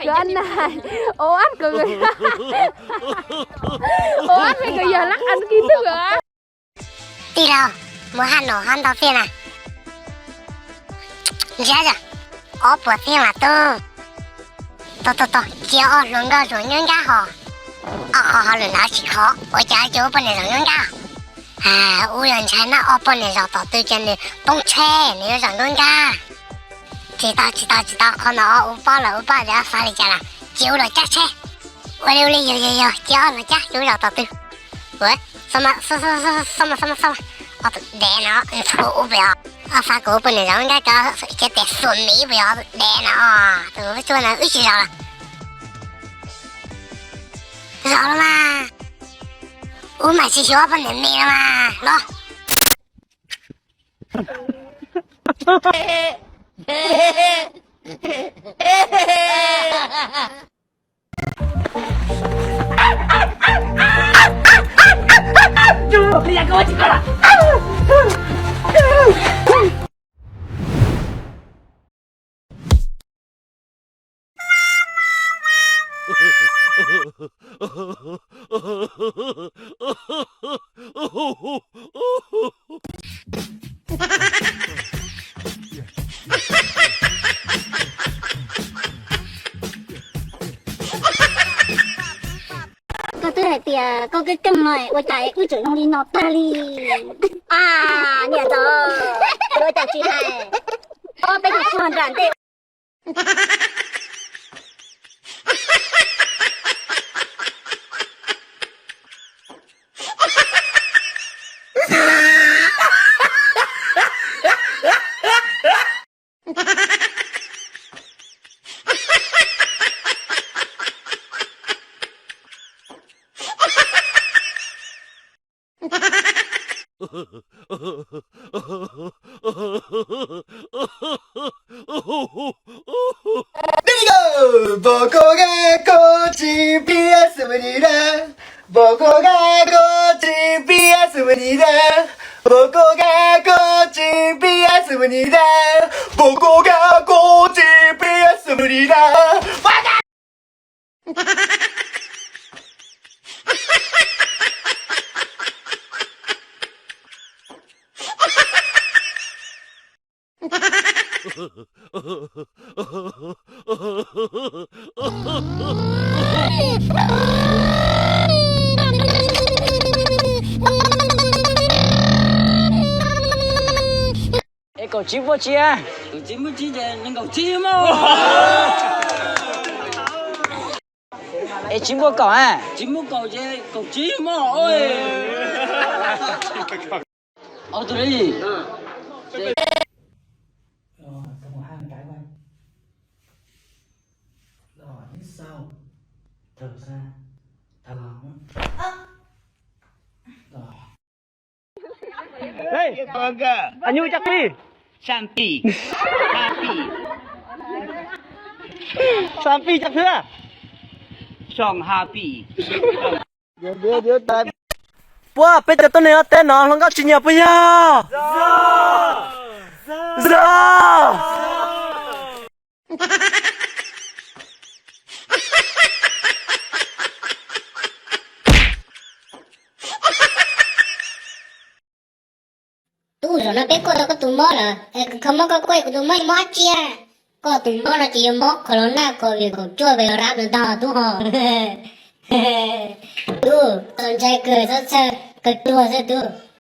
Ua hnub no, ua hnub no, ua hnub no yog lab ăn ki twg. Tij laug, muaj haj num hab ntau tiag na. Ntsiab yog ob puas tiag mas tub. Tau tau tau, cia ob hluas nkauj zaum nruab nrab hos. Ob qho hauj lwm ntawd tsis khov, ua cas cia ua poj niam zaum nruab nrab? Ua yog ntshai na, ob poj niam zaum tom tw ces nws poob tsheb, nws yuav zaum nruab nrab. Tsis tau tsis tau tsis tau, qhov ntawd ua pob lawm, ua pob tias xav li cas lawm, cia ua los cab tsheb. Ua li ua li, yog yog yog, cia ob los cab, cia ua zaum tom tw. Ua, xoj mas xoj mas xoj mas, ob tug dev no ntxhua ub pem os. Ob xav kom ua poj niam zaum nruab nrab, cov cia tes xuam miv pem os, dev no. Tus tsuag no wb tsis zaum los. Zaum los mas. Ub, mas tsis xyuas ob poj niam me los mas los. Koj twb hais tias koj keej keej no ua cas wb tseem zoo li no tag li. A, niam ntxawm, ua cas tsis hais ob peb tug tsuag nram ntej. Bồ cô gái cô chỉ biết xưa đi đã. Bồ cô gái cô chỉ biết xưa đi đã. Bồ cô gái cô chỉ biết xưa đi đã. Bồ cô gái cô chỉ biết xưa đi đã. Es kaum tsib npuaj tsib, kaum tsib npuaj tsib ces nees nkaum tsib mog. Es tsib npuaj kaum, tsib npuaj kaum ces kaum tsib mog. Tus li. Ej, a nyuj caj pij. Sam pij. Ha pij. Sam pij caj thwb. Soom ha pij. Puab peb cov tuab neeg ob teb no hluas nkauj tsis nyiam puas yog? Zog. Tub, zaum no peb kuaj tau koj tus mob lawm, koj mob koj kuaj kuv tus mob, mob dab tsi? Koj tus mob no ces yog mob kho los naj kho vim kaum cuaj vim rab ntag tub ho. Tub, txaus ntshai kawg, txhob txhawj, kawg tuag xwb tub.